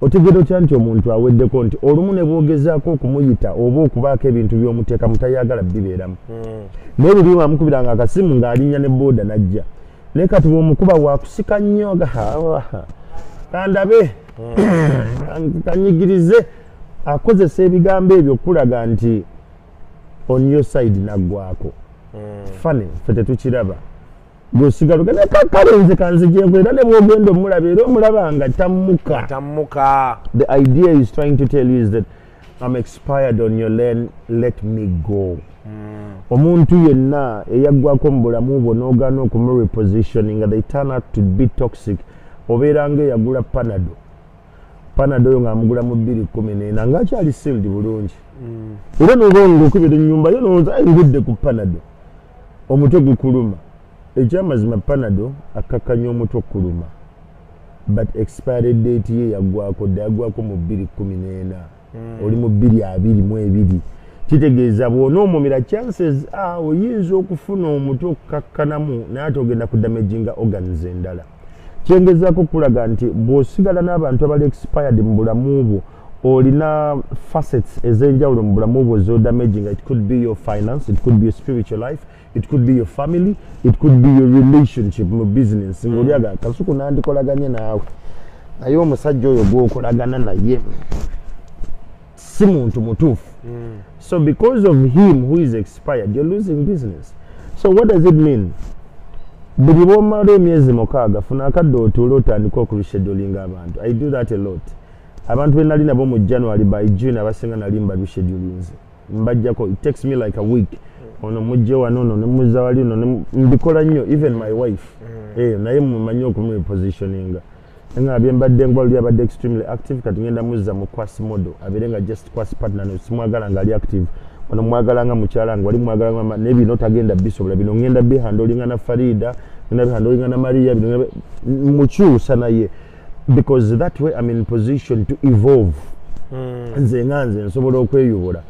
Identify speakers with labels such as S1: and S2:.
S1: Otegeera otya nti omuntu aweddeko? Nti olumu ne bwogezaako okumuyita oba okubaako ebintu by'omuteeka mutayagala bibeeramu, naye buli wamukubiranga akasimu ng'alinnya ne booda n'ajja. Naye kati bw'omukuba wakusika nnyo, kandabe, kanyigirize, akozesa ebigambo ebyo okulaga nti on your side naggwako. Funny, ffe tetukiraba, gweosigala ogenda, kale nze kanzijeko. Era ne bwogenda omulaba, era omulaba nga tammuka.
S2: Tammuka.
S1: The idea is trying to tell you is that I'm expired on your lane, let me go. Omuntu yenna eyaggwako mu bulamu bwo n'ogaana okumurepositioninga, they turn out to be toxic. Obeera nga eyagula Panado. Panado oyo ng'amugula mu 2014 ng'akyali sealed bulungi, era noba ngaokubira ennyumba yo nowooza ngudde ku Panado, omutwe gukuluma. Ekyamazima, Panado akakkanya omutwe okuluma, but expired date ye yaggwako dda, yaggwako mu 2014, oli mu 2022. Kitegeeza bw'onoomumira, chances are oyinza okufuna omutwe okukakkanamu, naye ate ogenda kudamaginga organs endala. Kyengezaako okulaga nti bw'osigala n'abantu abali expired mu bulamu bwo, olina facets ez'enjawulo mu bulamu bwo z'odamaginga. It could be your finance, it could be your spiritual life, it could be your family, it could be your relationship mu business, ng'oli aga kasuku nandikolaganye naawe, naye omusajja oyo gw'okolagana naye si muntu mutuufu. So because of him who is expired, you're losing business. So what does it mean? Buli bwomala emyezi 6, funa akadde otuule otandike okureschedulinga abantu. I do that a lot. Abantu be nali nabo mu January, by June abasinga nali mbareschedulinze, mbajjako. It takes me like a week, ono mujje wano, ono nemuzza wali, ono mbikola nnyo. Even my wife, naye mumanyi okumurepositioninga nga bye mbadde nkuba luli abadde extremely active, kati ngenda muzza mu quasi model, abeere nga just quasi partner. No simwagala nga ali active, ono mwagala nga mukyala nga wali mwagala nga naye bino tagenda bisobola, bino ngenda bihandlinga na Farida, ngenda bihandlinga na Maria, bino mukyusa naye, because that way I'm in position to evolve. Nze nga nze nsobola okweyubula.